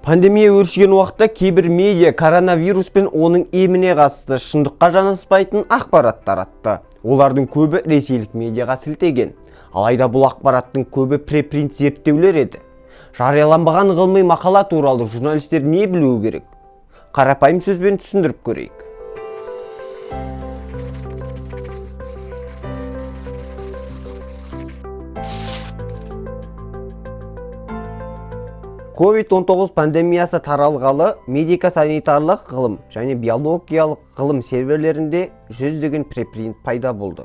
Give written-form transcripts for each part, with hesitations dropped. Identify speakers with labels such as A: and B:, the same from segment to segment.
A: Пандемия өршіген уақытта кейбір медиа коронавирус пен оның еміне қатысты шындыққа жанаспайтын ақпарат таратты. Олардың көбі ресейлік медиаға сілтеген. Алайда бұл ақпараттың көбі препринт зерттеулер еді. Жарияланбаған ғылыми мақала туралы журналистер не білуі керек? Қарапайым сөзбен түсіндіріп көрейік. COVID-19 пандемиясы таралғалы медико-санитарлық ғылым және биологиялық ғылым серверлерінде жүздеген препринт пайда болды.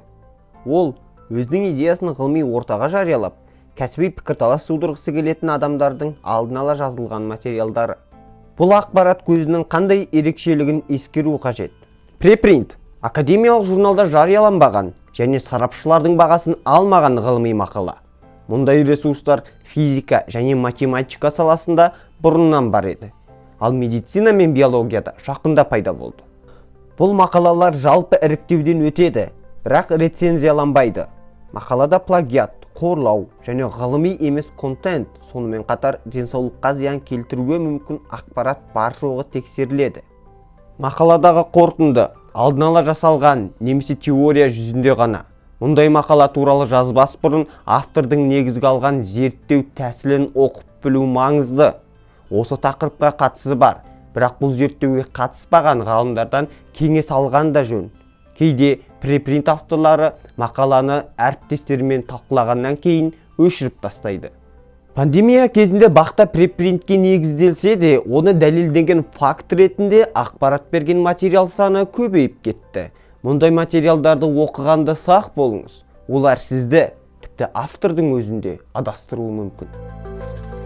A: Ол өзінің идеясын ғылыми ортаға жариялап, кәсіби пікірталас тудырғысы келетін адамдардың алдын ала жазылған материалдары. Бұл ақпарат көзінің қандай ерекшелігін ескеру қажет? Препринт академиялық журналда жарияланбаған және сарапшылардың бағасын алмаған ғылыми мақала. Мұндай ресурстар физика және математика саласында бұрыннан бар еді. Ал медицина мен биологияда жақында пайда болды. Бұл мақалалар жалпы іріктеуден өтеді, бірақ рецензияланбайды. Мақалада плагиат, қорлау және ғылыми емес контент, сонымен қатар денсаулыққа зиян келтіруге мүмкін ақпарат бар жоғы тексеріледі. Мақаладағы қорытынды алдын ала жасалған немесе теория жүзінде ғана. Мұндай мақала туралы жазбас бұрын автордың негізгі алған зерттеу тәсілін оқып білу маңызды. Осы тақырыпқа қатысы бар, бірақ бұл зерттеуге қатыспаған ғалымдардан кеңес алған да жөн. Кейде препринт авторлары мақаланы әріптестерімен талқылағаннан кейін өшіріп тастайды. Пандемия кезінде бақта препринтке негізделсе де, оны дәлелденген факт ретінде ақпарат берген материал саны көбейіп кетті. Мұндай материалдарды оқығанда сақ болыңыз. Олар сізді, тіпті автордың өзінде адастыруы мүмкін.